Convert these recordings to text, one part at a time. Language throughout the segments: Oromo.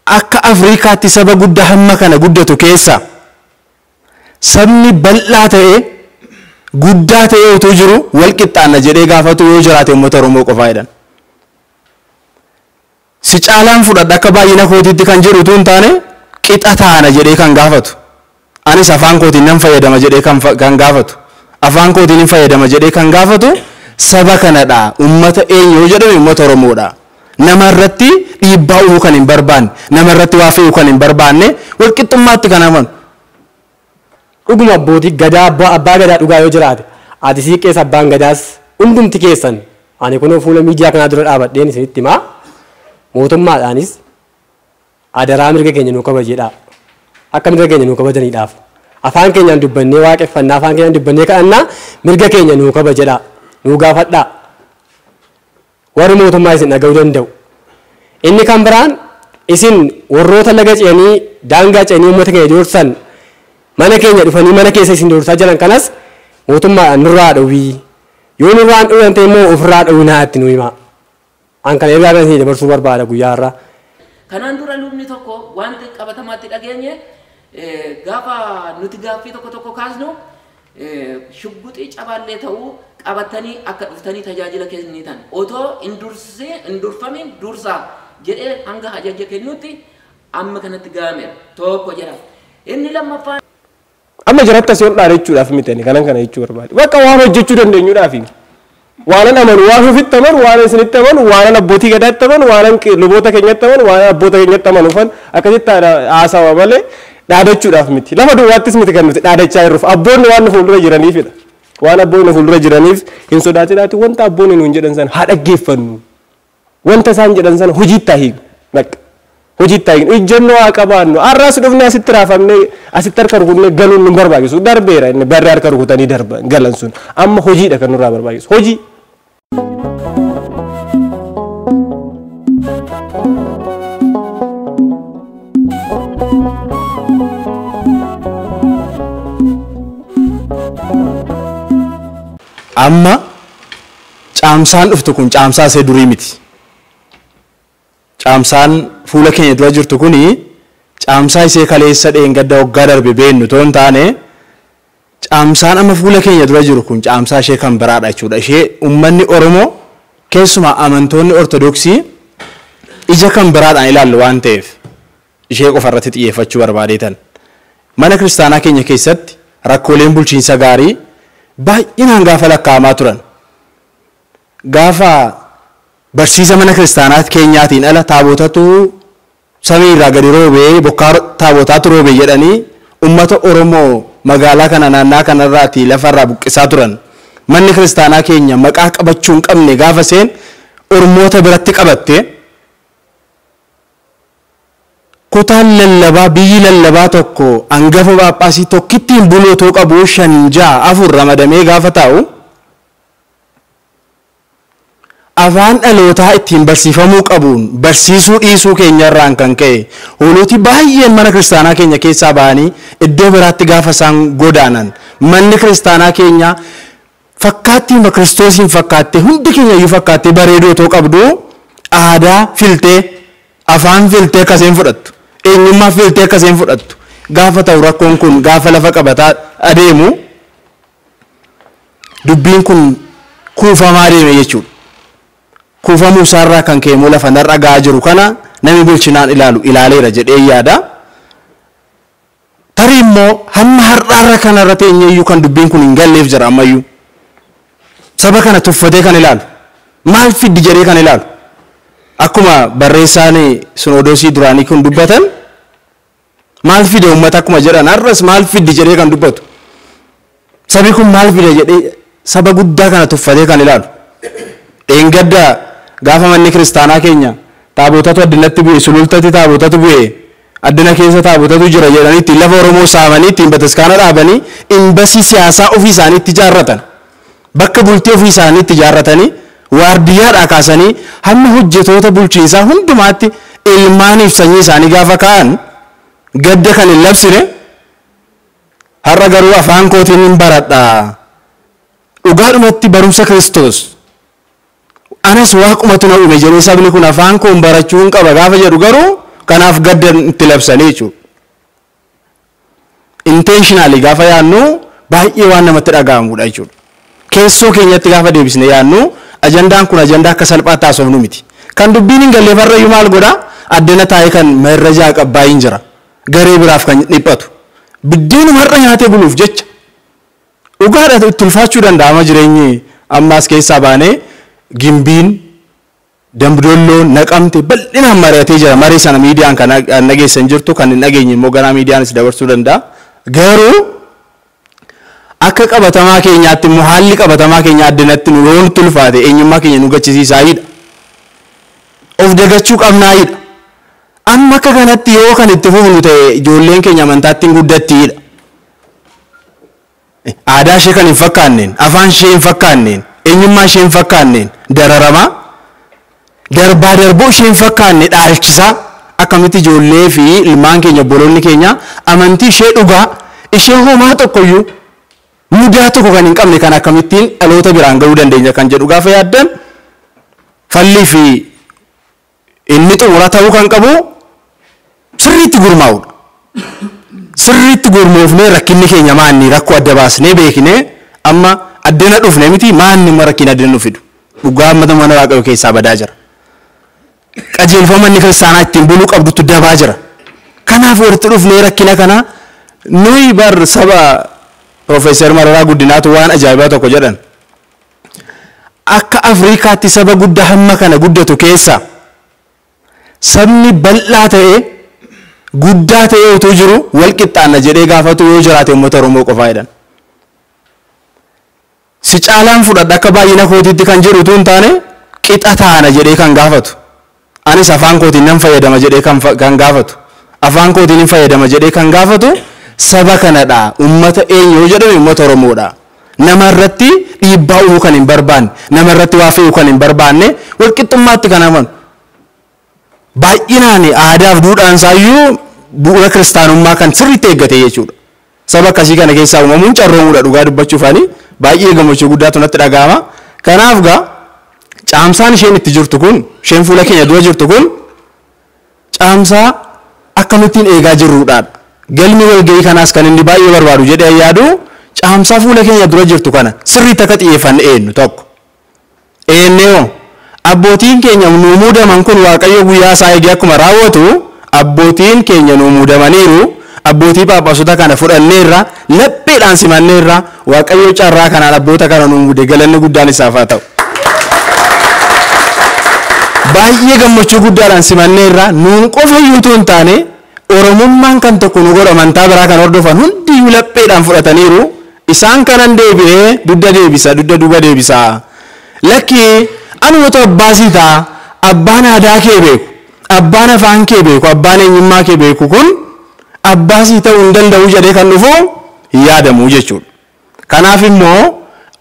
Akka Afrikaatti saba guddaa hamma kana guddatu keessa sabni bal'aa ta'e guddaa ta'e utuu jiru wal qixxaanna jedhee gaafatu yoo jiraate uummata Oromoo qofaa jedhan. Si caalaan fudhadha akka baay'ina kootiitti kan jiru utuu hin taane qixa taana jedhee kan gaafatu. Anis afaan kootiin nan fayyadama jedhee kan gaafatu. Afaan kootiin hin fayyadama jedhee kan gaafatu saba kanadha. Uummata eenyu yoo jedhame uummata Oromoodha. Namarratti dhiibbaa uumuu kan hin barbaanne, namarratti waa fe'uu kan hin barbaanne, wal qixxummaatti kan amanu. Dhuguma abbootii gadaa abbaa gadaa dhugaa yoo jiraate, ati siiqqees abbaan gadaas hundumti keessan ani kunoo fuula miidiyaa kanaa dura dhaabadheen isinitti himaa mootummaadhaanis adaraa mirga keenya nuu kabajeedha. Akka mirga keenya nuu kabajaniidhaaf afaan keenyaan dubbannee waaqeffannaa, afaan keenyaan dubbannee kadhannaa mirga keenya nuu kabajedha, nuu gaafadhaa. Warri mootummaa isin dhaga'uu danda'u. Inni kan biraan isin warroota laga ce'anii daangaa ce'anii uummata keenya doorsan mana keenya dhufanii mana keessa isin doorsaa jiran kanas mootummaadhaan nurraa dhowwii. Yoo nurraan dhowwan ta'e immoo ofirraa dhowwinaa itti nu himaa. An kana ergaa kan isin dabarsuu barbaada guyyaa har'aa. Kanaan dura lubni tokko wanti qabatamaatti dhageenye gaafa nuti gaaffii tokko tokko kaasnu shugguxii cabaallee ta'uu qabatanii akka dhuftanii tajaajila kennitan otoo hin durfamin dursaa jedhee hanga ajaja kennutti amma kanatti ga'ameera tokko jedha. Inni lammaffaan amma jiratti asii ol dhaadachuudhaaf miti ani kanan kana jechuu barbaade. Bakka waan hojjechuu dandeenyuudhaaf waanan amanu, waan ofitti amanu, waan isinitti amanu, waanan abbootii gadaatti amanu, waanan luboota keenyatti amanu, waanan abboota keenyatti amanu fan akkasitti haasawa malee dhaadachuudhaaf miti. Lafa duwwaattis miti kan nuti dhaadachaa jirruuf abboonni waan nu fuuldura jiraniifidha. Waan abboonni nu fuuldura jiraniif hin sodaatinaati wanta abboonni nuun jedhan sana haa dhaggeeffannu. Wanta isaan jedhan sana hojiitti haa hiiknu. Bakka hojiitti haa hiiknu. Ijjennoo haa qabaannu. Har'as dhufnee asitti raafamnee asitti harka rukutnee galuun nu barbaachisu. Darbeera inni barri harka rukutanii darba galan sun. Amma hojiidha kan nurraa barbaachisu. Hojii. Amma caamsaan dhuftu kun caamsaa isee durii miti. Caamsaan fuula keenya dura jirtu kuni caamsaa isee kaleessa dheengadda waggaa darbe beennu otoo hin taane caamsaan amma fuula keenya dura jiru kun caamsaa ishee kan biraadha jechuudha. Ishee uummanni Oromoo keessumaa amantoonni Ortodoksii ija kan biraadhaan ilaallu waan ta'eef ishee qofa irratti xiyyeeffachuu barbaadeetan. Mana kiristaanaa keenya keessatti rakkooleen bulchiinsa gaarii baay'inaan gaafa lakkaa'amaa turan. Gaafa barsiisa mana kiristaanaa keenyaatiin ala taabotatu samii irraa gadi roobee bokkaa taabotaatu roobee jedhanii uummata Oromoo magaalaa kana naannaa kanarraatii lafarraa buqqisaa turan. Manni kiristaanaa keenya maqaa qabachuu hin qabne gaafa seen Oromoota biratti qabatte kutaan lallabaa biyyi lallabaa tokko hangafa Phaaphaasii tokkittiin buloo otoo qabu 5 6 4 ramadamee gaafa taa'u afaan dhalootaa ittiin barsiifamuu qabuun barsiisuu dhiisuu keenyarraan kan ka'e hooloti baay'een mana kiristaanaa keenya keessaa ba'anii iddoo biraatti gaafa isaan godaanan manni kiristaanaa keenya fakkaattiin Kiristoosiin fakkaattee hundi keenya iyyuu fakkaattee bareedoo otoo qabdu aadaa filtee afaan filtee akkaseen fudhattu eenyummaa filtee akkaseen fudhattu gaafa ta'u rakkoon kun gaafa lafa qabataa adeemu dubbiin kun kuufamaa deeme jechuudha. Kuufamuu isaarraa kan ka'e immoo lafa narra gahaa jiru kana namni bilchinaan ilaalu ilaaleera jedhee yaada. Tarii immoo hamma har'aarra kanarra teenyeeyyuu kan dubbiin kun hin galleef jira ammayyuu. Saba kana tuffatee kan ilaalu maal fiddi jedhee kan ilaalu akkuma barreessaan Sinoodosii duraanii kun dubbatan maal fide uummata akkuma jedhan har'as maal fiddi jedhee kan dubbatu sabi kun maal fide jedhee saba guddaa kana tuffatee kan ilaalu. Dheengadda gaafa manni kiristaanaa keenya taabotatu addunyaatti bu'e sulultatti taabotatu bu'e adduna keessa taabotatu jira jedhanii ittiin lafa Oromoo saamanii ittiin bataskaana dhaabanii imbasii siyaasaa ofii isaanii itti ijaarratan bakka bultii ofii isaanii itti ijaarratanii waardiyyaadhaa kaasanii hamma hojjetoota bulchiinsaa hundumaatti ilmaaniif sanyii isaanii gaafa ka'an gadda kan hin labsine Har'a garuu afaan kootiin hin baradha. Dhugaadhumatti barumsa Kiristoos. Anas waaqumatu na uume jedhee sabni kun afaan koon barachuu hin qaba gaafa jedhu garuu kanaaf gadda itti labsanii jechuudha. Intentionally gaafa yaadnu baay'ee waan namatti dhaga'amudha jechuudha. Keessoo keenyatti gaafa deebisne yaadnu ajandaan kun ajandaa akka salphaatti haasofnu miti. Kan dubbiin hin galleef har'ayyuu maal godhaa? Addana taa'ee kan merrajaa qabbaayin jira. Garee biraaf kan dhiphatu. Biddeenuma har'a nyaatee buluuf jecha. Dhugaadha itti ulfaachuu danda'ama jireenyi ammaas keessaa baanee Gimbiin, Dambidolloon, Naqamte bal'inaan mari'atee jira. Marii sana miidiyaan kan dhageessan jirtu kan hin dhageenye immoo ganaa miidiyaanis dabarsuu danda'a. Garuu akka qabatamaa keenyaatti immoo haalli qabatamaa keenya addunyaatti nu yoo nutti ulfaate eenyummaa keenya nu gachisiisaayidha. Of dagachuu qabnaayidha. Amma akka kanatti yoo kan itti fufnu ta'e ijoolleen keenya amantaatti hin guddattiidha. Aadaa ishee kan hin fakkaanneen, afaan ishee hin fakkaanneen, eenyummaa ishee hin fakkaanneen dararamaa, darbaa darboo ishee hin fakkaanne dhaalchisaa akkamitti ijoollee fi ilmaan keenya obboloonni keenya amantii ishee dhugaa ishee homaa tokkoyyuu mudaa tokko kan hin qabne kan akkamittiin dhaloota biraan ga'uu dandeenya kan jedhu gaafa yaaddan fallii fi inni xumura ta'uu kan qabu sirriitti gurmaa'udha. Sirriitti gurmoofnee rakkinni keenya maanni rakkoo adda baasnee beeknee amma addana dhufne miti maanni immoo rakkina addana nu fidu. Dhugaa amma mana Waaqayyoo keessaa badaa jira. Qajeelfama inni kiristaanaa ittiin buluu qabdutu dabaa jira. Kanaaf walitti dhufnee rakkina kana nuyi bar saba Profeesar Mararaa Guddinaatu waan ajaa'ibaa tokko jedhan. Akka Afriikaatti saba guddaa hamma kana guddatu keessa sabni bal'aa ta'e guddaa ta'e utuu jiru wal qixxaanna jedhee gaafatu yoo jiraate uummata Oromoo qofaa jedhan. Si caalaan fudhadha akka baay'ina kootiitti kan jedhu utuu hin taane qixa taana jedhee kan gaafatu. Anis afaan kootiin nan fayyadama jedhee kan gaafatu. Afaan kootiin hin fayyadama jedhee kan gaafatu saba kanadha. Uummata eenyu yoo jedhame uummata Oromoodha. Nama irratti dhiibbaa uumuu kan hin barbaanne, nama irratti waa fe'uu kan hin barbaanne, wal qixxummaatti kan amanu. Baay'inaan aadaaf duudhaan isaayyuu bu'uura kiristaanummaa kan sirriitti eeggate jechuudha. Saba akkasii kana keessaa uumamuun carroomuudha dhugaa dubbachuufaani baay'ee gammachuu guddaatu natti dhaga'ama. Kanaaf gaa caamsaan isheen itti jirtu kun, isheen fuula keenya dura jirtu kun caamsaa akkamittiin eegaa jirruudhaan. Galmi walga'ii kanaas kan inni baay'ee barbaadu jedhee yaadu caamsaa fuula keenya dura jirtu kana sirriitti akka xiyyeeffanne eenyu tokko. Eenyoo abbootiin keenya nu muudaman kun Waaqayyo guyyaa isaa eegee akkuma raawwatu abbootiin keenya nu muudamaniiru. Abbootii Phaaphaasota kana fudhanneerra, lapheedhaan simanneerra. Waaqayyo carraa kanaan abboota kana nu muude galanni guddaan isaaf haa ta'u. Baay'ee gammachuu guddaadhaan simanneerra. Nuun qofa iyyuu utuu hin taane Oromummaan kan tokko nu godhu amantaa biraa kan hordofan hundiyyuu lapheedhaan fudhataniiru. Isaan kanan deebi'ee dugda deebisa, dugda duuba deebisa. Lakki anumatu abbaa sii ta'a, abbaan aadaa kee beeku, abbaan afaan kee beeku, abbaan eenyummaa kee beeku kun abbaa sii ta'uu hin danda'u jedhee kan dhufu hin yaadamu jechuudha. Kanaaf immoo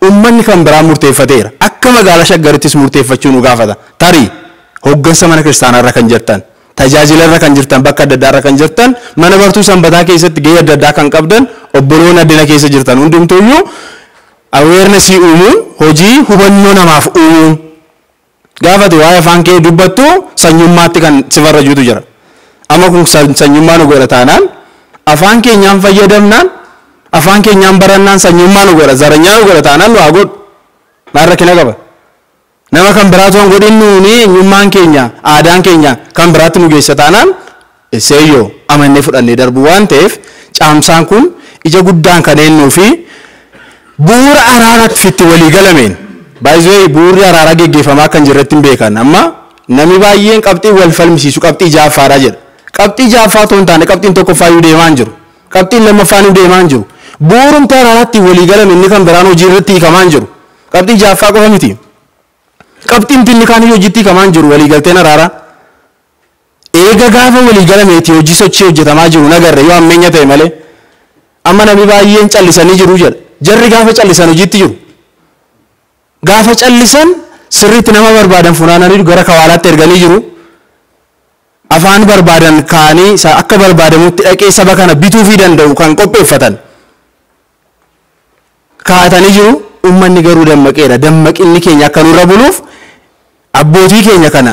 uummanni kan biraa murteeffateera. Akka magaalaa Shaggarittis murteeffachuu nu gaafata. Tarii hoggansa mana kiristaanaa irra kan jirtan, tajaajila irra kan jirtan, bakka adda addaa irra kan jirtan, mana bartuu sanbataa keessatti gahee adda addaa kan qabdan, obboloonni addina keessa jirtan hundumtuuyyuu awareness uumuun hojii hubannoo namaaf uumuun gaafate waa'ee afaan kee dubbattu sanyummaatti kan si farrajuutu jira. Amma kun sanyummaa nu godha taanaan afaan keenyaan fayyadamnaan afaan keenyaan barannaan sanyummaa nu godha, zaranyaa nu godha taanaan nu haa godhu. Maal rakkina qaba? Nama kan biraatu hin godhin nuuni eenyummaan keenya aadaan keenya kan biraatti nu geessa taanaan seeyyoo amannee fudhannee darbu waan ta'eef caamsaan kun ija guddaan kan eenyuu fi bu'uura araaraatti itti walii galameen. Baay'ee bu'uurri araaraa geggeeffamaa kan jirretti hin beekan. Amma namni baay'een qabxii wal falmisiisu qabxii ja'affaadha jedha. Qabxii ja'affaa otoo hin taane qabxiin tokkoffaayyuu deemaa hin jiru. Qabxiin lammaffaan deemaa hin jiru. Bu'uurumti araaraatti walii galame inni kan biraan hojii irratti hiikamaa hin jiru. Qabxii ja'affaa qofa miti. Qabxiin inni kaan hojiitti hiikamaa hin jiru waliigalteen araaraa. Eega gaafa walii galameeti hojii sochii hojjetamaa jiru nagarre yoo ammeenya ta'e malee. Amma namni baay'een callisanii jiru jedha. Jarri gaafa callisan hojiitti jiru. Gaafa callisan sirriitti nama barbaadan funaananii gara kawaalaatti erganii jiru. Afaan barbaadan kaanii akka barbaadamutti dhaqee saba kana bituufii danda'u kan qopheeffatan. Kaatanii jiru uummanni garuu dammaqeera. Dammaqinni keenya akka nurra buluuf abbootii keenya kana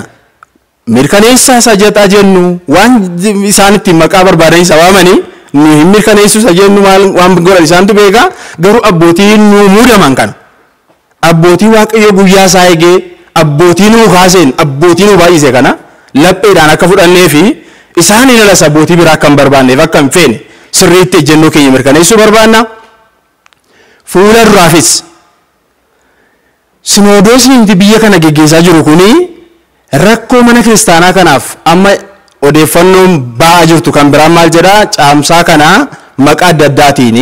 mirkaneessaa isa jedhaa jennu waan isaan ittiin maqaa barbaadan isa waamanii nu hin mirkaneessu isa jennu waan godhan isaantu beeka. Garuu abbootii nu muudaman kana abbootii Waaqayyo guyyaa isaa eegee abbootii nu kaaseen abbootii nu baay'ise kana lapheedhaan akka fudhannee fi isaan hin alas abbootii biraa akka hin barbaanneef akka hin feene sirriitti ejjennoo keenya mirkaneessuu barbaanna. Fuula duraafis sinodoosiin biyya kana geggeessaa jiru kuni rakkoo mana kiristaanaa kanaaf amma odeeffannoon ba'aa jirtu kan biraan maal jedhaa caamsaa kana maqaa adda addaatiin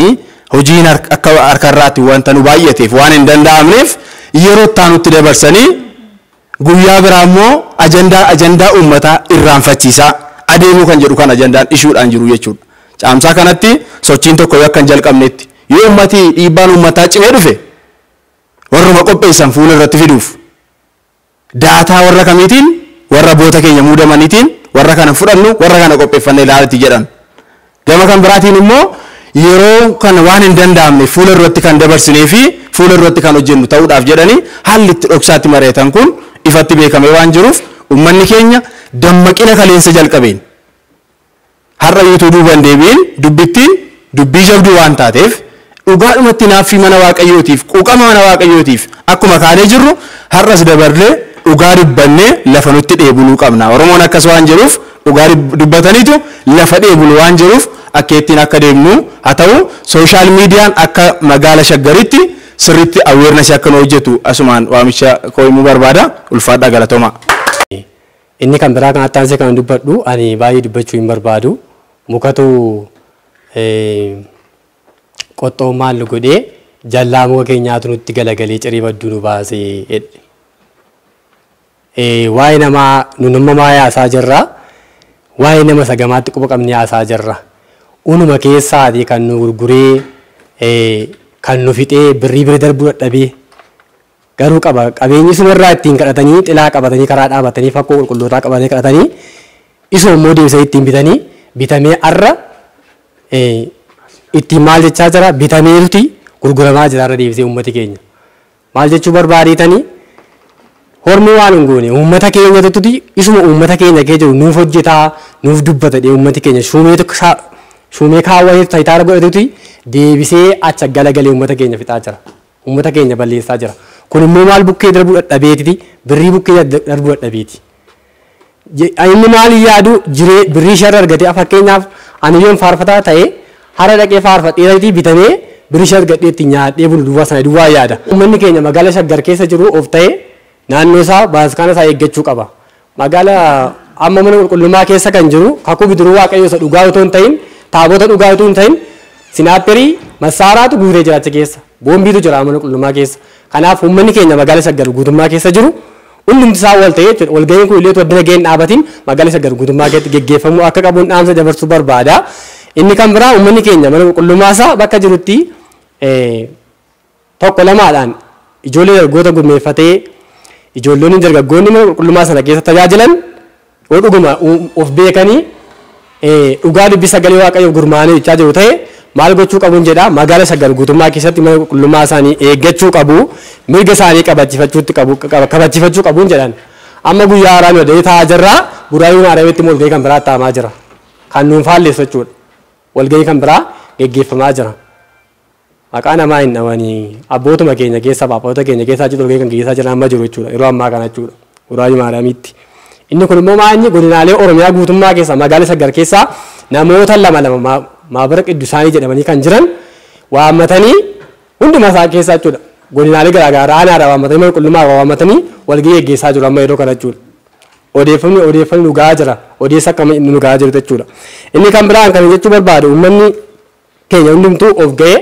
hojiin akka harkarraatti wanta nu baay'ateef waan hin danda'amneef yeroo itti dabarsanii guyyaa biraa immoo ajandaa uummataa irraanfachiisaa adeemuu kan jedhu kan ajandaan ishuudhaan jiru jechuudha. Caamsaa kanatti sochiin tokko yoo akka hin jalqabnetti yoo uummati dhiibbaan uummataa cimee dhufe warruma qopheessan fuula irratti fiduuf daataa warra kamiitiin warra boota keenya muudamaniitiin warra kana fudhannu warra kana qopheeffannee ilaalatti jedhan. Gama kan biraatiin immoo yeroo kana waan hin danda'amne fuula irratti kan dabarsinee fi fuula irratti kan hojjennu ta'uudhaaf jedhanii haalli itti dhoksaatti mari'atan kun ifatti beekamee waan jiruuf uummanni keenya dammaqina kaleessa jalqabeen har'a yoo duuban deebiin dubbittiin dubbii jabduu waan taateef dhugaadhumatti naaffii mana Waaqayyootiif quuqama mana Waaqayyootiif akkuma kaanee jirru har'as dabarlee dhugaa dubbannee lafa nutti dheebuluu qabna. Oromoon akkas waan jiruuf dhugaa dubbataniitu lafa dheebulu waan jiruuf akka ittiin akka deemnu haa ta'u sooshaal miidiyaan akka magaala Shaggaritti sirriitti awareness akka nu hojjetu asumaan waamicha koo himuu barbaada. Ulfaadhaa galatooma. Inni kan biraa kan attaansee kan dubbadhu ani baay'ee dubbachuu hin barbaadu. Mukatu qottoo maal nu godhee jallaa muka keenyaatu nutti galagalee cirii badduu nu baasee jedhe. Waa'ee namaa nu nama maa yaasaa jirra. Waa'ee nama sagamaatti quba qabne yaasaa jirra. Unuma keessaatii kan nu gurguree kan nu fixee birrii bira darbuu dadhabee garuu qaba qabeenyi sumarraa ittiin kadhatanii xilaa qabatanii karaa dhaabatanii fakkoo qulqullootaa qabatanii kadhatanii isuma immoo deebisanii ittiin bitanii bitamee arra ittiin maal jechaa jira bitameetuti gurguramaa jira arra deebisee uummati keenya. Maal jechuu barbaadeetanii hormi waan hin goone uummata keenyatutti isuma uummata keenya kee jiru nuuf hojjetaa nuuf dubbata dhee uummati keenya shuumee kaawwatee tayitaara godhatutti deebisee acha galagalee uummata keenya fixaa jira. Uummata keenya balleessaa jira. Kun immoo maal bukkee darbuu dadhabeetiti birrii bukkee darbuu dadhabeeti. Inni maal yaadu jiree birrii sharra argatee fakkeenyaaf ani yoon faarfataa ta'e hara dhaqee faarfadhee bitamee birrii sharra argadhee itti nyaadhee bulu duwwaa sana duwwaa yaada. Uummanni keenya magaala Shaggar keessa jiru of ta'e naannoo isaa baaskaana isaa eeggachuu qaba. Magaala amma mana qulqullummaa keessa kan jiru kakuu bidiruu Waaqayyoo isa dhugaa otoo hin ta'in taabota dhugaa otoo hin ta'in sinaapperii massaaraatu guutee jira achi keessa. Boombiitu jira mana qulqullummaa keessa. Kanaaf uummanni keenya magaala Shaggar guutummaa keessa jiru hundumti isaa wal ta'ee jechuudha. Walga'iin kun illee waddina ga'een dhaabatiin magaala Shaggar guutummaa keessatti geggeeffamuu akka qabuun dhaamsa dabarsuu barbaada. Inni kan biraa uummanni keenya mana qulqullummaa isaa bakka jirutti tokko lamaadhaan ijoollee dargaggoota gurmeeffatee ijoolloonni dargaggoonni mana qulqullummaa sana keessa tajaajilan yoo dhuguma of beekanii dhugaa dubbii sagalee Waaqayyoof gurmaa'anii jechaa jiru ta'e maal gochuu qabuun jedha magaala Shaggar guutummaa keessatti mana qulqullummaa isaanii eeggachuu qabu mirga isaanii kabachifachuu qabuun jedhan. Amma guyyaa haaraan odee taa'aa jirra Buraayyuu Maariyaamitti walga'ii kan biraa taa'amaa jira. Kan nuun faalleessu jechuudha. Walga'ii kan biraa geggeeffamaa jira. Maqaa namaa hin dhawanii abbootuma keenya keessa paappaatota keenya keessa achitti walga'ii kan geggeessaa jiran amma jiru jechuudha yeroo ammaa kana jechuudha Buraayyuu Maariyaamitti. Inni kun immoo maal inni godinaalee Oromiyaa guutummaa keessa magaala Shaggar keessaa namoota lama lama maabara qiddusaanii jedhamanii kan jiran waammatanii hunduma isaa keessaa jechuudha. Godinaalee garaagaraa aanaadhaa waammatanii mana qulqullummaa waammatanii walga'ii geggeessaa jiru amma yeroo kana jechuudha. Odeeffanni nu gahaa jira. Odeessa akkam inni nu gahaa jiru jechuudha. Inni kan biraan kan jechuu barbaadu uummanni keenya hundumtuu of ga'ee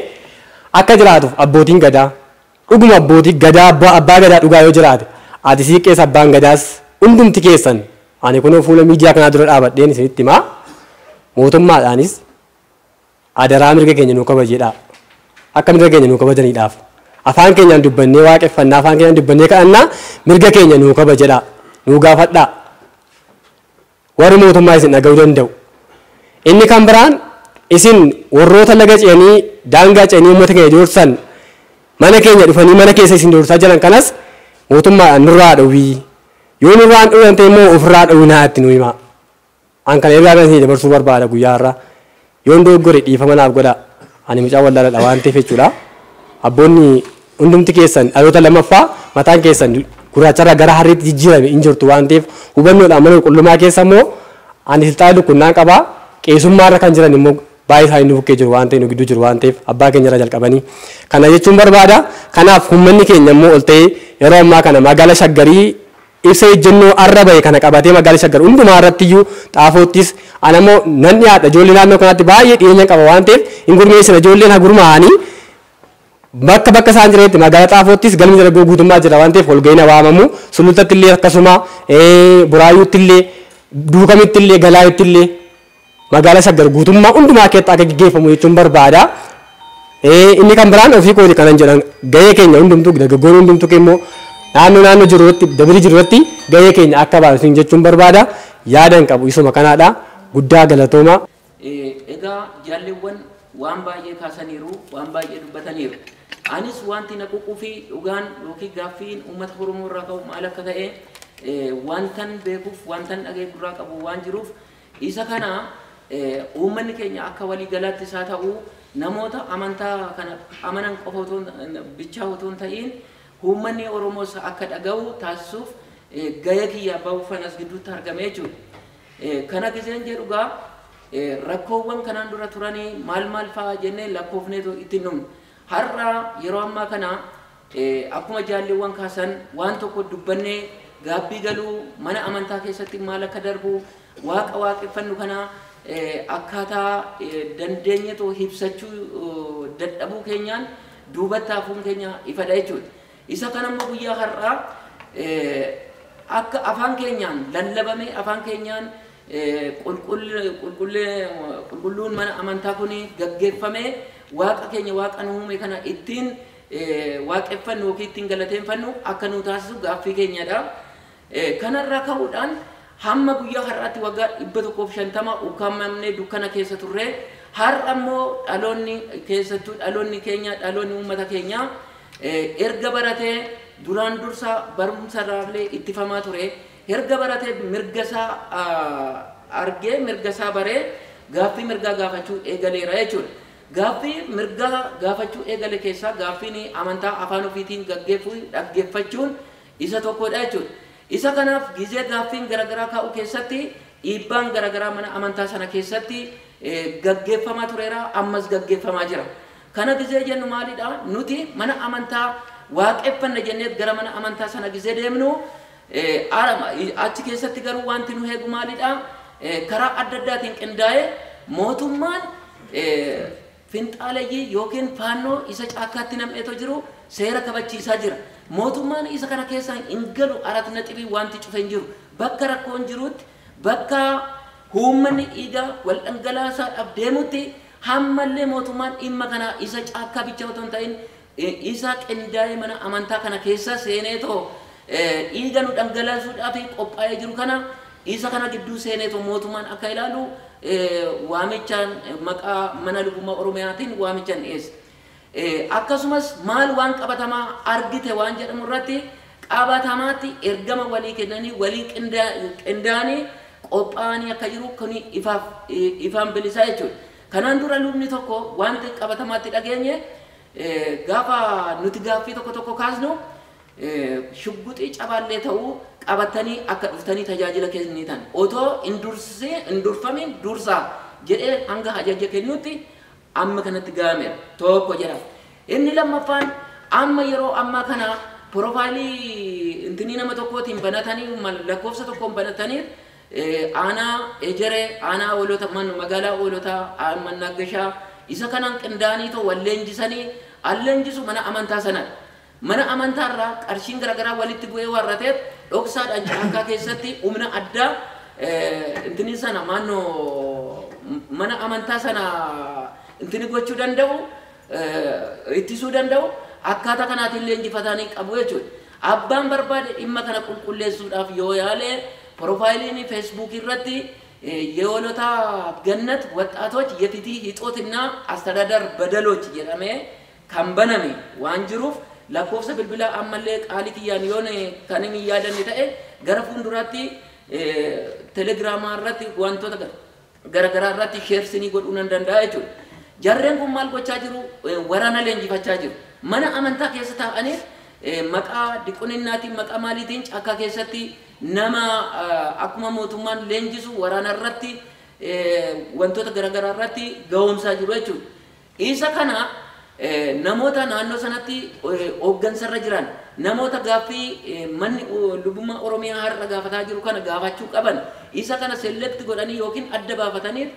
akka jiraatuuf abbootiin gadaa dhuguma abbootii gadaa abbaa gadaa dhugaa yoo jiraate ati siiqqees abbaan gadaas hundumti keessan ani kunoo fuula miidiyaa kanaa dura dhaabadheen isinitti himaa mootummaadhaanis adaraa mirga keenya nuu kabajeedha. Akka mirga keenya nuu kabajaniidhaaf afaan keenyaan dubbannee waaqeffannaa afaan keenyaan dubbannee kadhannaa mirga keenya nuu kabajeedha nuu gaafadhaa. Warri mootummaa isin dhaga'uu danda'u. Inni kan biraan isin warroota laga ce'anii daangaa ce'anii uummata keenya doorsan Mana keenya dhufanii mana keessa isin doorsaa jiran kanas mootummaadhaan nurraa dhowwii. Yoo nurraan dhowwan ta'e immoo ofirraa dhowwinaa itti nu hima. An kana ergaa kan isin dabarsuu barbaada guyyaa har'aa. Yoon dogoggore dhiifama naaf godhaa. Ani mucaa wallaaladha waan ta'eef jechuudha. Abboonni hundumti keessan dhaloota lammaffaa mataan keessan gurraacharraa gara harreetti jijjiirame hin jirtu waan ta'eef hubannoodhaan mana qulqullummaa keessa immoo ani silxaana dukkunnaan qabaa qeesummaarra kan jiran immoo baay'ee isaanii nu bukkee jiru waan ta'eef nu gidduu jiru waan ta'eef abbaa keenya irraa jalqabanii kana jechuun barbaada. Kanaaf uummanni keenya immoo ol ta'ee yeroo ammaa kana magaalaa Shaggarii ibsa ejjennoo arra bahe kana qabatee magaalaa Shaggar hundumaa irratti iyyuu xaafoottis ana immoo nan dhiyaadha ijoollee naannoo kanaatti baay'ee dhiyeenya qaba waan ta'eef hin gurmeessina ijoolleen haa gurmaa'anii bakka bakka isaan jiranitti magaalaa xaafoottis galmi dargaggoo guutummaa jira waan ta'eef walga'iin waamamu sulultatti illee akkasuma buraayyuutti illee duukamitti illee galaayitti illee magaalaa Shaggar guutummaa hundumaa keessatti akka gaggeeffamu jechuun barbaada. Inni kan biraan ofii kooti kanan jedhan gahee keenya hundumtuu dargaggoon hundumtuu immoo naannoo naannoo jirutti dabri jirutti gahee keenya akka baasu jechuun barbaada. Yaadan qabu isuma kanaadha. Guddaa galatooma. Egaa jaalleewwan waan baay'ee kaasaniiru waan baay'ee dubbataniiru. Anis wanti na ququu fi dhugaan yookiin gaaffiin uummata Oromoo irraa ka'u maal akka ta'e wantan beekuuf wantan dhagee gurraa qabu waan jiruuf isa kana uummanni keenya akka walii galaatti isaa ta'u namoota amantaa kana amanan qofa otoo bichaa otoo hin ta'in uummanni Oromoos akka dhaga'u taasisuuf gahee kiyya bahuufan as gidduutti argame jechuudha. Kana giseen jedhu gaa rakkoowwan kanaan dura turanii maal maal fa'aa jennee lakkoofneetu ittiin dhumne. Har'a yeroo ammaa kana akkuma jaalleewwan kaasan waan tokko dubbannee gaabbii galuu mana amantaa keessatti maal akka darbu waaqa waaqeffannu kana akkaataa dandeenyeetoo ibsachuu dadhabuu keenyaan duubatti hafuun keenya ifadha jechuudha. Isa kana immoo guyyaa har'aa akka afaan keenyaan lallabame afaan keenyaan qulqulluun mana amantaa kuni gaggeeffame waaqa keenya waaqa nu uume kana ittiin waaqeffannu yookiin ittiin galateeffannu akka nu taasisu gaaffii keenyadha. Kanarraa ka'uudhaan hamma guyyaa har'aatti waggaa 150 ukkaamamnee dukkana keessa turre har'a immoo dhaloonni keessattuu dhaloonni keenya dhaloonni uummata keenya erga baratee duraan dursa barumsa irraallee ittifamaa ture erga baratee mirga isaa argee mirga isaa baree gaaffii mirgaa gaafachuu eegaleera jechuudha. Gaaffii mirgaa gaafachuu eegale keessaa gaaffiin amantaa afaan ofiitiin gaggeeffuu dhaggeeffachuun isa tokkodha jechuudha. Isa kanaaf gizee gaaffiin garaagaraa kaa'u keessatti dhiibbaan garaagaraa mana amantaa sana keessatti gaggeeffamaa tureera ammas gaggeeffamaa jira. Kana gizee jennu maalidha? Nuti mana amantaa waaqeffanna jennee gara mana amantaa sana gizee deemnu achi keessatti garuu wanti nu eegu maalidha? Karaa adda addaatiin qindaa'ee mootummaan finxaaleyyii yookiin faannoo isa caakkaatti nam'eetoo jiru seera kabachiisaa jira. Mootummaan isa kana keessa hin galu arat naxibii wanti cufe hin jiru. Bakka rakkoon jirutti bakka uummanni dhiigaa wal dhangalaasaadhaaf deemutti hammallee mootummaan dhimma kana isa caakkaa bicha otoo hin ta'in isa qindaa'ee mana amantaa kana keessa seeneetoo dhiiga nu dhangalaasuudhaaf qophaa'ee jiru kana isa kana gidduu seeneetoo mootummaan akka ilaalu waamichaan maqaa mana lubummaa Oromiyaatiin waamichaan dhiyeesse. Akkasumas maal waan qabatamaa argite waan jedhamu irratti qabatamaatti ergama walii kennanii walii qindaa'anii qophaa'anii akka jiru kuni ifaan bilisaa jechuudha. Kanaan dura lubni tokko wanti qabatamaatti dhageenye gaafa nuti gaaffii tokko tokko kaasnu shugguxii cabaallee ta'uu qabatanii akka dhuftanii tajaajila kennitan otoo hin durfamin dursaa jedhee hanga ajaja kennutti amma kanatti ga'ameera tokko jedha. Inni lammaffaan amma yeroo ammaa kana piroofaayilii intinii nama tokkootiin banatanii lakkoofsa tokkoon banatanii aanaa ejeree aanaa oolota magaalaa oolota mannaggashaa isa kanaan qindaa'anii too wal leenjisanii alleenjisu mana amantaa sanadha. Mana amantaa irraa qarshiin garaagaraa walitti bu'ee warra ta'eef dhoksaadhaan caakkaa keessatti humna addaa intinii sana maannoo mana amantaa sana intini gochuu danda'u ittisuu danda'u akkaataa kanaatiin leenjifatanii qabu jechuudha. Abbaan barbaade dhimma kana qulqulleessuudhaaf yoo yaale piroofaayiliin feesbuuk irratti የወሎታ ገነት ወጣቶች የፍትህ እጦትና አስተዳደር በደሎች jedhamee kan baname waan jiruuf lakkoofsa bilbilaa ammallee qaalii kiyyaan yoon kan inni yaadanne ta'e gara fuulduraatti telegiraamaa irratti wantoota garaagaraa irratti sheersinii godhuu nan danda'a jechuudha. Jarreen kun maal gochaa jiru? Waraana leenjifachaa jiru. Mana amantaa keessa taa'anii maqaa diquninnaatiin maqaa maaliitiin caakkaa keessatti nama akkuma mootummaan leenjisu waraana irratti wantoota garaagaraa irratti ga'oomsaa jiru jechuudha. Isa kana namoota naannoo sanatti hooggansarra jiran namoota gaaffii manni lubummaa Oromiyaa har'a gaafataa jiru kana gaafachuu qaban isa kana select godhanii yookiin adda baafatanii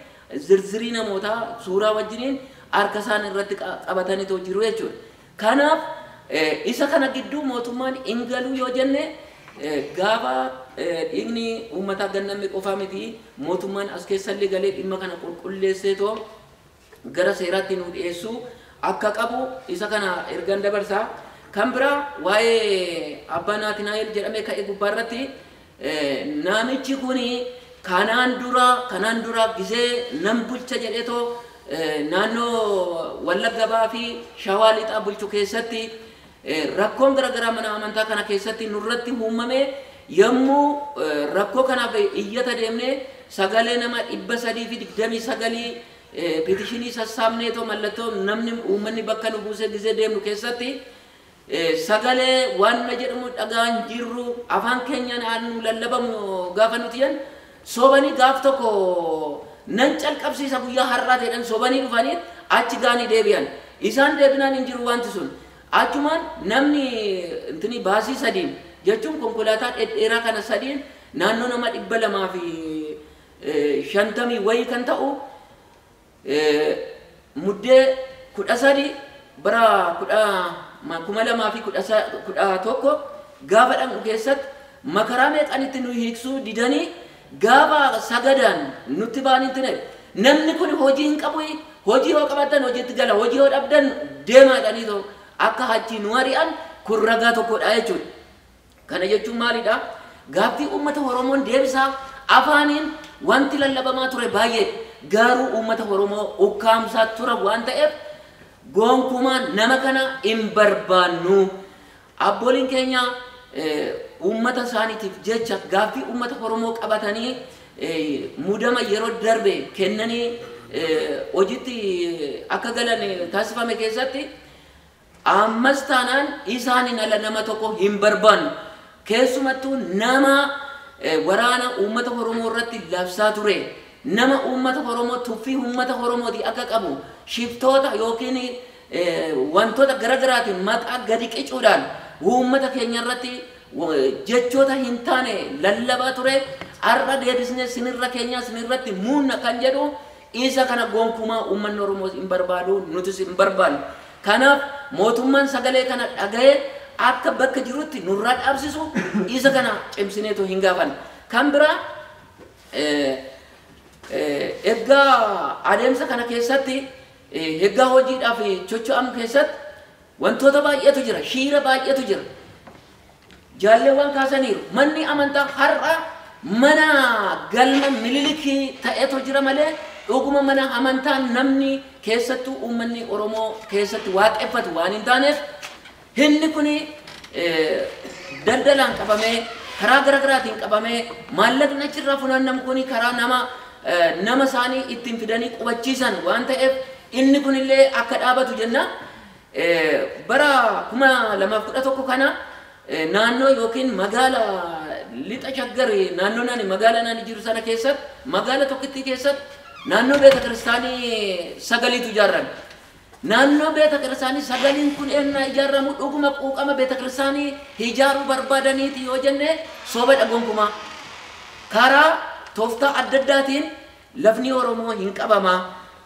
zirzirii namootaa suuraa wajjiniin harka isaan irratti qabataniitoo jiru jechuudha. Kanaaf isa kana gidduu mootummaan hin galuu yoo jenne gaafa dhiigni uummataa ganname qofaa miti mootummaan as keessallee galee dhimma kana qulqulleesseetoo gara seeraatti nu dhiyeessuu akka qabu isa kana ergan dabarsaa. Kan biraa waa'ee Abbaa Naatinaa'el jedhamee ka'e gubbaarratti namichi kuni kanaan dura gisee nan bulcha jedheetoo naannoo Wallagga Bahaa fi Shawaa Lixaa bulchu keessatti rakkoon garaagaraa mana amantaa kana keessatti nurratti uumame yommuu rakkoo kanaaf iyyata deemnee sagalee nama 329 petishinii sassaabneetoo mallattoo namni uummanni bakka nu buusee gisee deemnu keessatti sagalee waan jedhamu dhagaan jirru afaan keenyaan nu lallabamu gaafa nuti jennu sobanii gaaf tokko nan calqabsiisa guyyaa har'aa ta'edhaan sobanii dhufanii achi gaanii deebi'an. Isaan deebinaan hin jiru wanti sun. Achumaan namni intini baasii sadiin jechuun konkolaataa dhedheeraa kana sadiin naannoo nama 250 wayii kan ta'u muddee 13 bara 2011 gaafa dhaqnu keessatti makaraa meeqaan itti nu hiiksuu didanii gaafa sagadaan nutti ba'anitti namni kun hojii hin qabu, hojii yoo qabaatan hojiitti gala, hojii yoo dhabdan deemaadhanii ta'u akka achi nu ari'an kun ragaa tokkodha jechuudha. Kana jechuun maalidha? Gaaffii uummata Oromoon deebisaa afaaniin wanti lallabamaa ture baay'ee garuu uummata Oromoo ukkaamsaa ture waan ta'eef gonkumaa nama kana hin barbaannu. Abbooliin keenya uummata isaaniitiif jecha gaaffii uummata Oromoo qabatanii muudama yeroo darbe kennanii hojiitti akka galan taasifame keessatti ammas taanaan isaaniin ala nama tokko hin barbaannu. Keessumattuu nama waraana uummata Oromoo irratti labsaa ture, nama uummata Oromoo tuffii uummata Oromooti akka qabu shiftoota yookiin wantoota garaagaraatiin maqaa gadi qicuudhaan uummata keenya irratti jechoota hin taane lallabaa ture. Har'a deebisnee sinirra keenya sinirratti muunna kan jedhu isa kana gonkumaa uummanni Oromoo hin barbaadu, nutis hin barbaannu. Kanaaf mootummaan sagalee kana dhaga'ee akka bakka jirutti nurraa dhaabsisu isa kana cimsineetu hin gaafanne. Kan biraa egaa adeemsa kana keessatti egaa hojiidhaaf socho'amu keessatti wantoota baay'eetu jira, shiira baay'eetu jira. Jaalleewwan kaasaniiru. Manni amantaa har'a mana galma Minilikii ta'etu jira malee dhuguma mana amantaa namni keessattuu uummanni Oromoo keessatti waaqeffatu waan hin taaneef inni kuni daldalaan qabamee karaa garaagaraatiin qabamee maallaqni achirraa funaannamu kuni karaa nama isaanii ittiin fidanii qubachiisan waan ta'eef inni kunillee akka dhaabatu jenna. Bara 2011 kana naannoo yookiin magaala lixa Shaggar naannoo naani magaala naani jiru sana keessatti magaala tokkittii keessatti naannoo beeta kiristaanii 9tu ijaarame. Naannoo beeta kiristaanii 9 kun ennaa ijaaramu dhuguma quuqama beeta kiristaanii ijaaruu barbaadaniiti yoo jenne soba gonkumaa. Karaa tooftaa adda addaatiin lafni Oromoo hin qabamaa.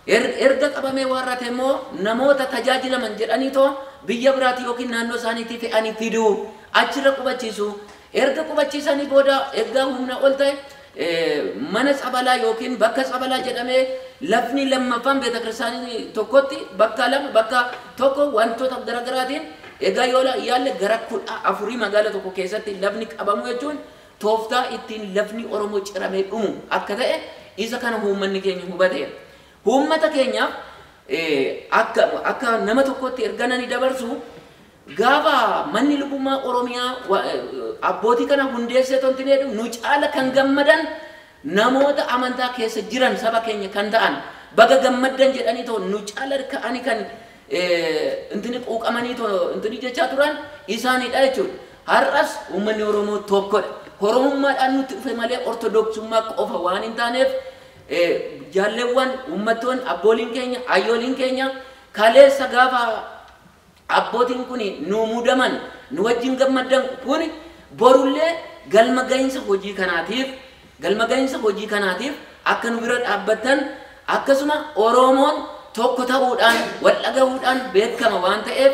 Erga qabamee warra immoo namoota tajaajilaman jedhaniitoo biyya biraati yookiin naannoo isaaniitti fe'anii fiduu achirra qubachiisu. Erga qubachiisanii booda erga humna ol ta'e mana tsabalaa yookiin bakka tsabalaa jedhamee lafni lammaffaan beeta kiristaanii tokkotti bakka lama bakka tokko wantoota garaagaraatiin egaa yoo yaalle gara 14 magaala tokko keessatti lafni qabamu jechuun tooftaa ittiin lafni Oromoo ciramee dhumu akka ta'e isa kana uummanni keenya hubateera. Uummata keenyaaf Akka nama tokkotti erga nani dabarsu gaafa manni lubummaa Oromiyaa abbootii kana hundeessee tontineedhu nu caala kan gammadan namoota amantaa keessa jiran saba keenya kan ta'an baga gammaddan jedhanii too nu caala ka'anii kan intini quuqamanii too intini jechaa turan isaanidha jechuudha. Har'as uummanni Oromoo tokkodha. Oromummaadhaan nutti dhufe malee ortodoksummaa qofa waan hin taaneef jaalleewwan uummattoonni abbooliin keenya ayyooliin keenya kaleessa gaafa abbootiin kun nu muudaman nu wajjin gammaddan kun borullee galma gahinsa hojii kanaatiif akka nu bira dhaabbattan akkasuma Oromoon tokko ta'uudhaan wal dhagahuudhaan beekama waan ta'eef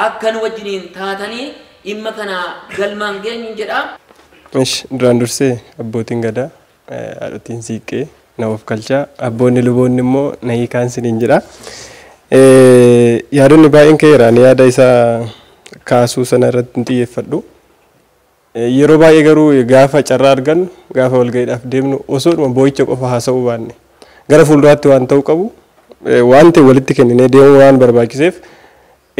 akka nu wajjiniin taatanii dhimma kana galmaan geenyu jedha. Ish duraan dursee abbootiin gadaa haadhotiin siiqqee na of galchaa abboonni luboonni immoo na hiikaan siniin jedha. Yaadonni baay'een ka'eera ani yaada isaa kaasuu sana irratti hin xiyyeeffadhu. Yeroo baay'ee garuu gaafa carraa argannu gaafa walga'iidhaaf deemnu osoodhuma boo'icha qofa haasa'uu baanne gara fuulduraatti waan ta'uu qabu waan ta'e walitti kenninee deemuu waan barbaachiseef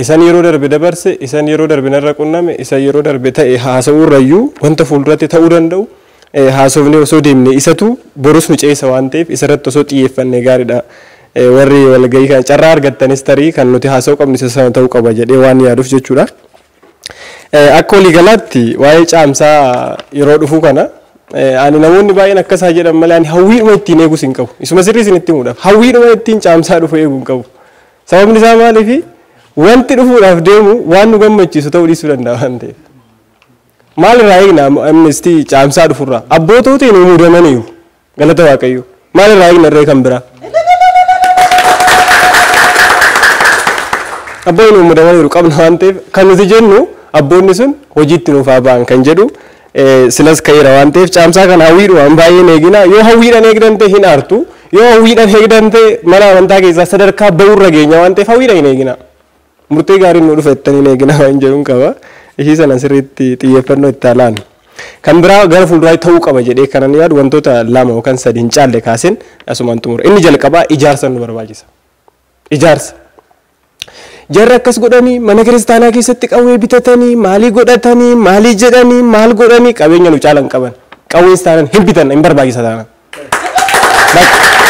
isan yeroo darbe dabarse isan yeroo darbe narra qunname isan yeroo darbe ta'e haasa'uu irrayyuu wanta fuulduratti ta'uu danda'u haasofnee osoo deemne isatu borus nu ceesa waan ta'eef isarratti osoo xiyyeeffannee gaariidha. Warri walga'ii kana carraa argattanis tarii kan nuti haasa'uu qabnu isa sana ta'uu qaba jedhee waan yaaduuf jechuudha. Akka waliigalaatti waa'ee caamsaa yeroo dhufu kana ani namoonni baay'een akkasaa jedhan malee ani hawwiidhuma ittiin eegus hin qabu. Isuma sirrii isinitti himuudhaaf hawwiidhuma ittiin caamsaa dhufu eeguu hin qabu. Sababni isaa maaliifi wanti dhufuudhaaf deemu waan nu gammachiisu ta'uu dhiisuu danda'a waan ta'eef. Maal irraa eegna amnestii caamsaa dhufurraa? Abboototiin nu muudamaniiru. Galata Waaqayyo. Maal irraa eegna irree kan biraa? Abboonni nu muudamaniiru qabna waan ta'eef kan nuti jennu abboonni sun hojiitti nuuf haa ba'an kan jedhu silas ka'eera waan ta'eef caamsaa kana hawwiidhumaan baay'een eegina. Yoo hawwiidhaan eegdan ta'e hin aartu. Yoo hawwiidhaan eegdan ta'e mana amantaa keessaa sadarkaa ba'uurra geenya waan ta'eef hawwiidhaan hin eegina. Murtee gaariin nu dhufa jettanii hin eegina waan jedhuun qaba. Ishii sana sirriitti xiyyeeffannoo itti alaan. Kan biraa gara fuulduraatti ta'uu qaba jedhee kanan yaadu wantoota lama yookaan sadi hin caalle kaaseen asumaan xumura. Inni jalqabaa ijaarsa nu barbaachisa. Ijaarsa. Jarri akkas godhanii mana kiristaanaa keessatti qawwee bitatanii maalii godhatanii maalii jedhanii maal godhanii qabeenya nu caalan qaban. Qawwees taanan hin bitan hin barbaachisa taanan.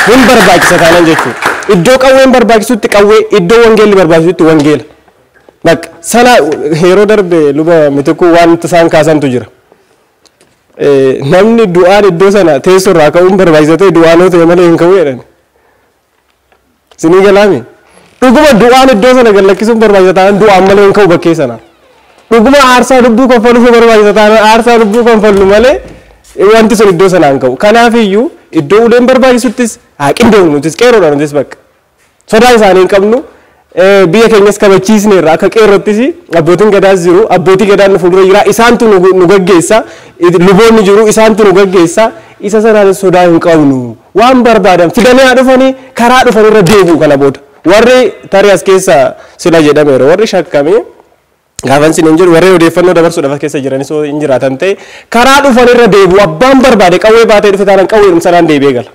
Hin barbaachisa taanan jechuudha. Iddoo qawween barbaachisutti qawwee iddoo wangeelli barbaachisutti wangeela. Bakka sana yeroo darbe luba mitikuu waan isaan kaasantu jira. Namni du'aan iddoo sana teessoo irraa ka'uun barbaachisa ta'e du'aan yoo ta'e malee hin ka'u jedhan. Sinii galaami. Dhuguma du'aan iddoo sana gad lakkisuun barbaachisa taanaan du'aan malee hin ka'u bakkee sana. Dhuguma aarsaa lubbuu kanfaluuf barbaachisa taanaan aarsaa lubbuu kanfallu malee wanti sun iddoo sana hin ka'u. Kanaafiyyuu iddoo uleen barbaachisuttis haa qindoomnu nutis qeerroodha nutis bakka. Sodaa isaanii hin qabnu. Biyya keenyas kabachiisneerra akka qeerrottis abbootiin gadaas jiru abbootii gadaan nu fuuldura jira isaantu nu gaggeessa luboonni jiru isaantu nu gaggeessa isa sanaan sodaa hin qabnu waan barbaadan fidanii haa dhufanii karaa dhufanirra deebi'u kana booda warri tarii as keessa sila jedhameera warri shakkamee gaafan sin hin jedhu warri odeeffannoo dabarsuudhaaf as keessa jiranis yoo hin jiraatan ta'e karaa dhufanirra deebi'u abbaan barbaade qawwee baatee dhufe taanaan qawweedhuma sanaan deebi'ee gala.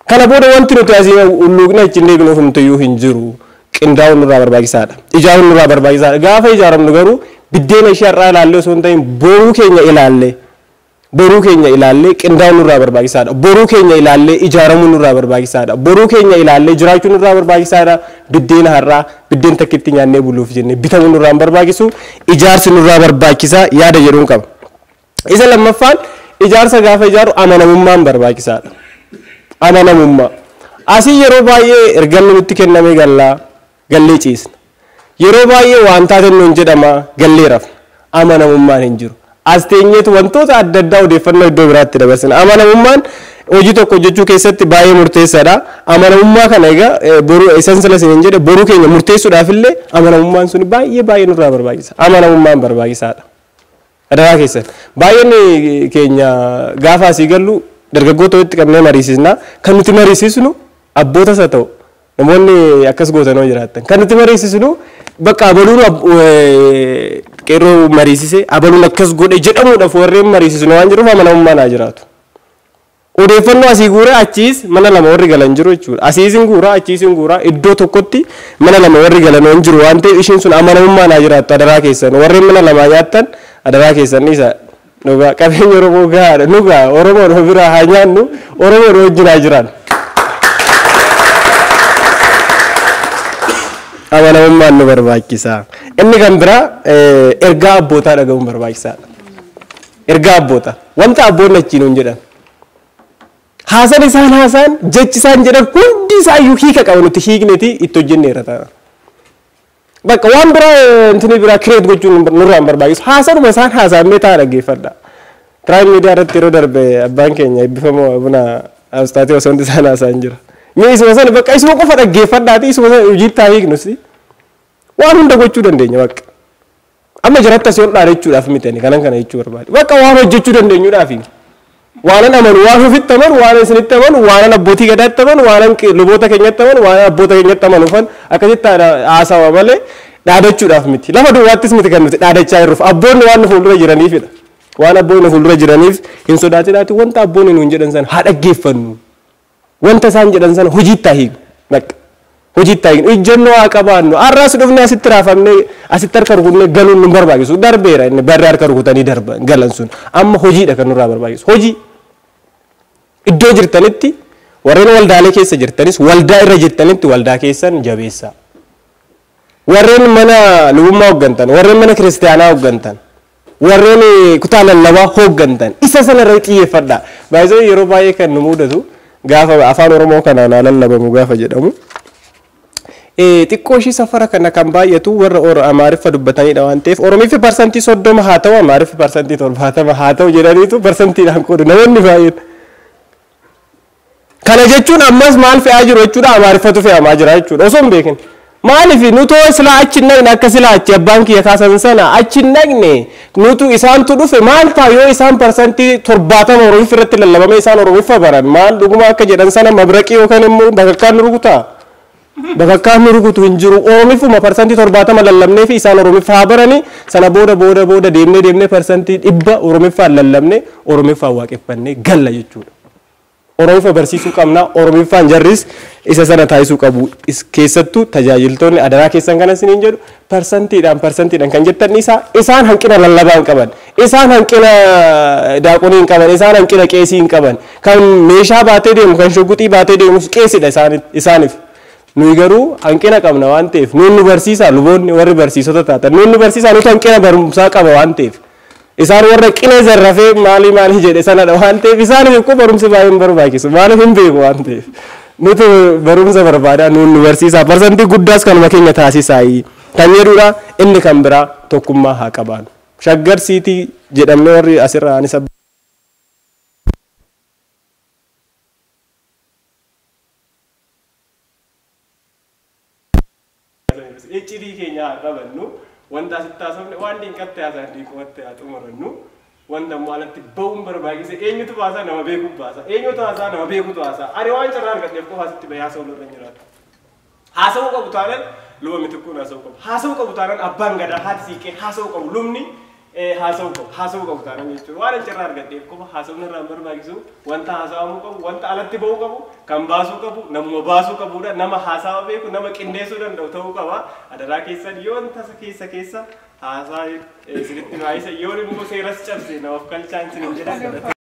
Kana booda wanti nuti asii ulluuqna ittiin deebinu humtuyyuu hin jiru. Qindaa'uun nurraa barbaachisaadha. Ijaaruun nurraa barbaachisaadha. Gaafa ijaaramnu garuu biddeena ishee har'aa ilaallee osoo hin ta'in boruu keenya ilaallee boruu keenya ilaallee qindaa'uun nurraa barbaachisaadha. Boruu keenya ilaallee ijaaramuun nurraa barbaachisaadha. Boruu keenya ilaallee jiraachuun nurraa barbaachisaadha. Biddeena har'aa biddeen takkitti nyaannee buluuf jennee bitamuun nurraa hin barbaachisu. Ijaarsi nurraa barbaachisaa yaada jedhuun qaba. Isa lammaffaan ijaarsa gaafa ijaaru amanamummaan barbaachisaadha. Amanamummaa. Asii yeroo baay'ee ergamni nutti kenname gallaa gallee ciisna. Yeroo baay'ee waan taateen nuun jedhama gallee rafna. Amanamummaan hin jiru. As teenyeetu wantoota adda addaa odeeffannoo iddoo biraatti dabarsina. Amanamummaan hojii tokko hojjechuu keessatti baay'ee murteessaadha. Amanamummaa kana egaa boruu isan sila isin jedhe boruu keenya murteessuudhaaf illee amanamummaan sun baay'ee baay'ee nurraa barbaachisa. Amanamummaan barbaachisaadha. Adaraa keessan. Baay'een keenya gaafa asii gallu dargaggoota walitti qabnee mariisisna. Kan nuti mariisisnu abbootas haa ta'u namoonni akkas gootanoo jiraatan. Kan nuti mariisisnu bakka abaluun qeerroo mariisise abaluun akkas godhe jedhamuudhaaf warreen mariisisnu waan jiruuf amanamummaan haa jiraatu. Odeeffannoo asii guuree achiis mana lama warri galan jiru jechuudha. Asiis hin guuraa achiis hin guuraa iddoo tokkotti mana lama warri galan hin jiru waan ta'eef ishiin sun amanamummaan haa jiraattu adaraa keessan. Warreen mana lamaa nyaattan adaraa keessan isa dhugaa qabeenya Oromoo gahaadha nu gaha Oromoon of biraa haa nyaannu Oromoon wajjin haa jiraan. Amanamummaan nu barbaachisa. Inni kan biraa ergaa abbootaa dhaga'uun barbaachisaadha. Ergaa abbootaa wanta abboonni achiin hin jedhan. Haasan isaan haasaan jechi isaan jedhan hundi isaayyuu hiika qaba nuti hiikneeti itti hojjenneera ta'a. Bakka waan biraa intini biraa kireet gochuun nurraa hin barbaachisu. Haasanuma isaan haasa'amee ta'a dhaggeeffadha. Prime Media irratti yeroo darbe abbaan keenya eebbifamoo buna Awustaatii osoo hundi isaan haasa'an jira. Mee isuma sana bakka isuma qofa dhaggeeffadhaati isuma sana hojiitti haa hiiknus. Waan hunda gochuu dandeenya bakka. Amma jiratti asii ol dhaadhechuudhaaf miti ani kanan kana jechuu barbaade. Bakka waan hojjechuu dandeenyuudhaafi. Waanan amanu waan ofitti amanu waan isinitti amanu waanan abbootii gadaatti amanu waanan luboota keenyatti amanu waanan abboota keenyatti amanu fan akkasitti haasawa malee dhaadachuudhaaf miti. Lafa duwwaattis miti kan nuti dhaadachaa jirruuf abboonni waan nu fuuldura jiraniifidha. Waan abboonni nu fuuldura jiraniif hin sodaatinaati wanta abboonni nuun jedhan sana haa dhaggeeffannu. Wanta isaan jedhan sana hojiitti haa hiiknu. Bakka hojiitti haa hiiknu. Ijjennoo haa qabaannu. Har'as dhufnee asitti raafamnee asitti harka rukutnee galuun nu barbaachisu. Darbeera inni barri harka rukutanii darba galan sun. Amma hojiidha kan nurraa barbaachisu. Hojii. Iddoo jirtanitti warreen waldaalee keessa jirtanis waldaa irra jirtanitti waldaa keessan jabeessaa. Warreen mana lubummaa hooggantan, warreen mana kiristaanaa hooggantan, warreen kutaa lallabaa hooggantan isa sana irra xiyyeeffadhaa. Baay'ee yeroo baay'ee kan nu mudatu gaafa afaan Oromoo kanaan haa lallabamu gaafa jedhamu. Xiqqoo ishii safara kana kan baay'atu warra Amaariffa dubbatanidha waan ta'eef Oromiffi 30% haa ta'u Amaariffi 70% haa ta'u jedhaniitu parsantiidhaan qoodu namoonni baay'een. Kana jechuun ammas maal fe'aa jiru jechuudha Amaariffatu fe'amaa jira jechuudha osoo hin beekin. Maaliif nutoo silaa achi hin dhaqne akka silaa achi abbaan kiyya kaasan sana achi hin dhaqne nutu isaantu dhufe maal ta'a yoo isaan 70% Oromiffa irratti lallabame isaan Oromiffa baran maal dhuguma akka jedhan sana mabraqii yookaan immoo bakakkaan nu rukutaa. Bakakkaan nu rukutu hin jiru Oromiffuma 70% lallabnee fi isaan Oromiffa haa barani sana booda booda booda deemnee deemnee 100% Oromiffaan lallabne Oromiffaan waaqeffannee galla jechuudha. Oromiffa barsiisuu qabna Oromiffaan jarris isa sana taasisuu qabu. Keessattuu tajaajiltoonni adaraa keessan kana isiniin jedhu parsantiidhaan kan jettan isaa isaan hanqina lallabaa hin qaban, isaan hanqina daaqonii hin qaban, isaan hanqina qeesii hin qaban. Kan meeshaa baatee deemu kan shugguxii baatee deemus qeesidha isaaniif. Nuyi garuu hanqina qabna waan ta'eef nuun nu barsiisaa luboonni warri barsiisota taatan nuun nu barsiisaa nuti hanqina barumsaa qaba waan ta'eef. Isaan warra qinee zarrafee maalii maalii jedhe sanadha waan ta'eef isaaniif immoo barumsi baay'ee hin barbaachisu maaliif hin beeku waan ta'eef. Nuti barumsa barbaadaa nuun nu barsiisaa parsantii guddaas kanuma keenya taasisaa kan jedhudha inni kan biraa tokkummaa haa qabaannu. Shaggar Siitii jedhamne warri asirraa anis iccitii keenya haa qabannu. Wanta asitti haasofne waan dinqatti haasa'an dinqumatti haa xumurannu. Wanta immoo alatti ba'uun barbaachise eenyutu baasaa nama beeku baasa eenyutu haasaa nama beekutu haasaa. Ani waan carraa argadheef qofa asitti bahee haasa'uu irra hin jiraatu. Haasa'uu qabu taanaan luba mitikkuun haasa'uu qabu. Haasa'uu qabu taanaan abbaan gadaa haati siiqee haasa'uu qabu lubni haasa'uu qabu haasa'uu qabu taanaan jechuudha. Waan carraa argadheef qofa haasa'uun irraa hin barbaachisu wanta haasa'amuu qabu wanta alatti ba'uu qabu kan baasuu qabu namuma baasuu qabudha nama haasawa beeku nama qindeessuu danda'u ta'uu qaba. Adaraa keessan yoon tasa keessa keessa haasaa isinitti baay'isa yoon immoo seeras cabse namaaf kalchaan isinin jedha.